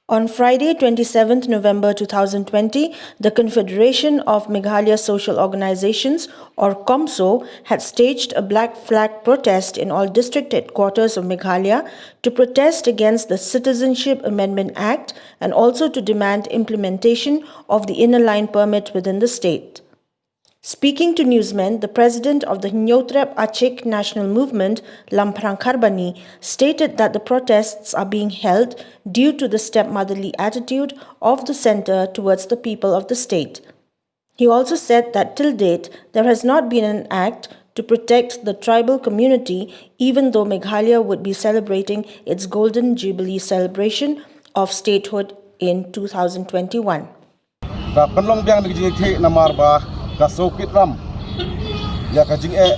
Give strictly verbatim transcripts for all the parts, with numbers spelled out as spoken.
On Friday, twenty-seventh November two thousand twenty, the Confederation of Meghalaya Social Organizations, or COMSO, had staged a black flag protest in all district headquarters of Meghalaya to protest against the Citizenship Amendment Act and also to demand implementation of the Inner Line Permit within the state. Speaking to newsmen, the president of the Hynñiewtrep Achik National Movement, Lamphrang Kharbani, stated that the protests are being held due to the stepmotherly attitude of the centre towards the people of the state. He also said that till date, there has not been an act to protect the tribal community, even though Meghalaya would be celebrating its Golden Jubilee celebration of statehood in two thousand twenty-one. Ka pynlong biang na ka jingïakhih namar ba ka sawkit ram ïa ka jingeh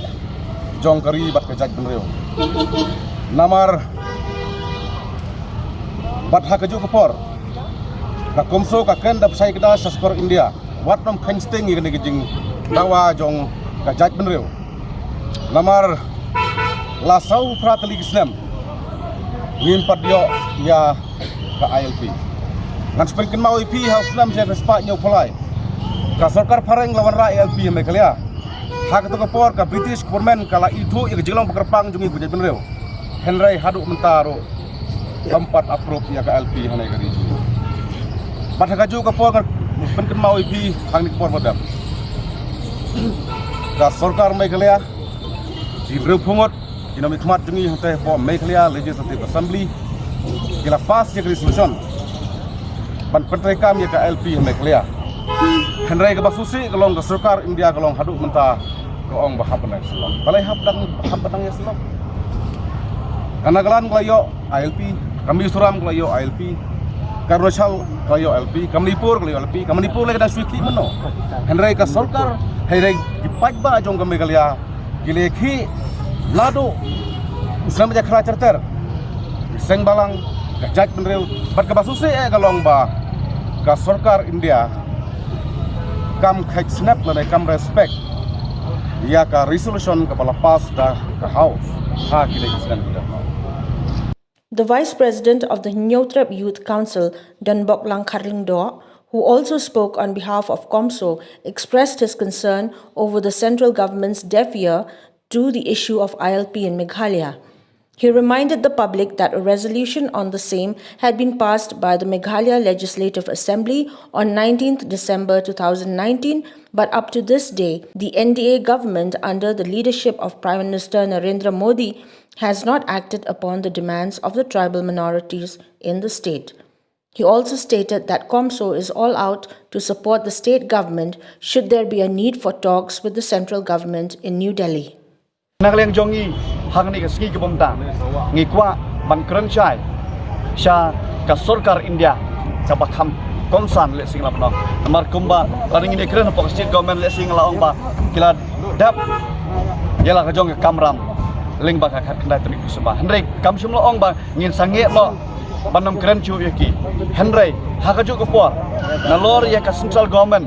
jong ka ri bad ka jaitbynriew. Namar bad ha kajuh ka por ka COMSO ka kren da pyrshah kynda sha sorkar India wat nym kheiñ sting ïa kane ka jingdawa jong ka jaitbynriew. Namar la saw phra tylli ki snem ngim pat ïoh ïa ka ILP. Ngan sa pynkynmaw ïa phi, ha u snem shi hajar khatspah hynñiewphew lai ka sorkar phareng la wanrah ILP ha Meghalaya. Ha kato ka por ka British government ka la ithuh ïa ka jinglong ba kyrpang jong ngi kum ka jaitbynriew. Hynrei haduh mynta ruh kam pat approve ïa ka ILP hangne ha ka ri jong ngi. Bad ha kajuh ka por ngan pynkynmaw ïa phi hangne ka por ba dep, ka sorkar Meghalaya, ki hynriewphew ngut ki nongmihkhmat jong ngi hangtei hapoh Meghalaya Legislative Assembly ki la pass ïa ka resolution ban pyntreikam ïa ka ILP ha Meghalaya. Hynrei kaba sngewsih ka long ka sorkar India ka long haduh mynta ka ong ba hap ban ïasyllok. Balei hap ban, hap ban ïasyllok? Ka Nagaland ka la ïoh ILP, ka Mizoram ka la ïoh ILP, ka Arunachal ka la ïoh ILP, ka Manipur ka la ïoh ILP, ka Manipur lei ka dang shu ïakhih mynno. Hynrei ka sorkar, hynrei ki paidbah jong ka Meghalaya ki la ïakhih naduh u snem ba jakhlia ter ter. Ki seng balang, ka jaitbynriew, bad kaba sngewsih eh ka long ba ka sorkar India kam kheiñ snap lane kam respect ïa ka resolution kaba la pass da ka House ha kine ki snem ki don. The Vice President of the Hynñiewtrep Youth Council, Donbok Langkhar Lyngdoh, who also spoke on behalf of COMSO, expressed his concern over the central government's deaf ear to the issue of ILP in Meghalaya. He reminded the public that a resolution on the same had been passed by the Meghalaya Legislative Assembly on nineteenth December two thousand nineteen, but up to this day, the N D A government under the leadership of Prime Minister Narendra Modi has not acted upon the demands of the tribal minorities in the state. He also stated that COMSO is all out to support the state government should there be a need for talks with the central government in New Delhi. Na ka liang jong ngi, hangne ka sngi ka bynta ngi kwah ban kren shai sha ka sorkar India kaba kham kongsan lehse ngi la pynlong. Namar kumba lada ngin ïa kren hapoh ka state government lehse ngi la ong ba ki la dep ïa la ka jong ka kamram lyngba ka khatkhyndai tarik December. Hynrei kam shym la ong ba ngin sangeh noh ban ym kren shuh ïa ki. Hynrei ha kajuh ka por, nalor ïa ka central government,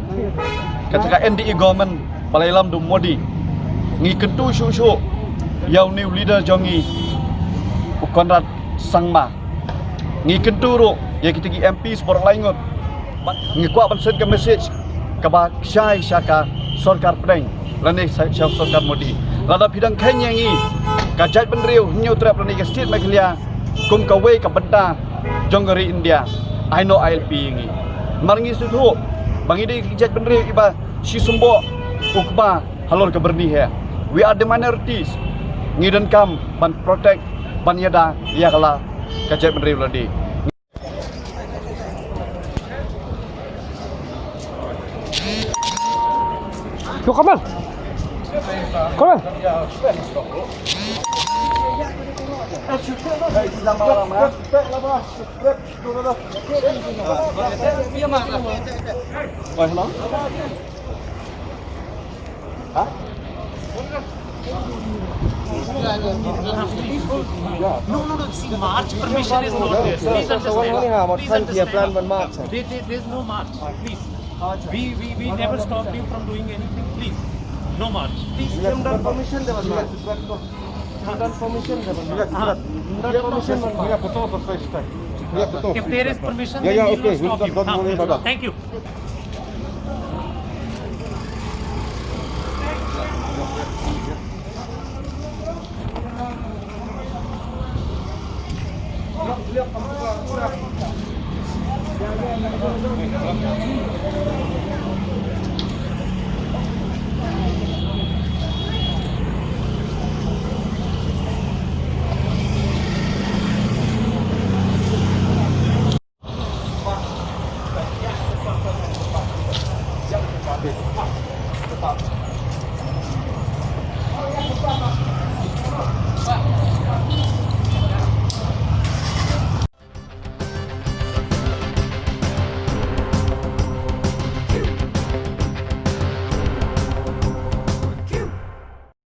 kata ka N D A government ba la ïalam da u Modi, ngi kyntu shuh shuh ïa u new leader jong ngi, u Conrad Sangma. Ngi kyntu ruh ïa kita ki M Ps baroh lai ngut. Ngi kwah ban send ka message kaba shai sha ka sorkar pdeng lane sha, sha sorkar Modi. Lada phi dang kheiñ ïa ngi, ka jaitbynriew Hynñiewtrep lane ka state Meghalaya kum kawei ka bynta jong ka ri India, ai noh ILP ïa ngi. Namar ngi sngewthuh ba ngi dei ki jaitbynriew kiba shu symboh u kba halor ka byrni hi. We are the minorities. Ngi donkam ban protect, ban ïada ïa ka la ka jaitbynriew lade. Yo, come on. Come on. Oi, hello. Huh? No, no, no. See, march permission is not there. Please understand. Please understand. There, there, there's no march. Please. We, we, we never stopped you from doing anything. Please. No march. Please. Permission দেবেন না। Permission দেবেন না। Permission দেবেন না। If there is permission, yeah, then yeah, we will okay, stop you. Don't worry about that. Thank you.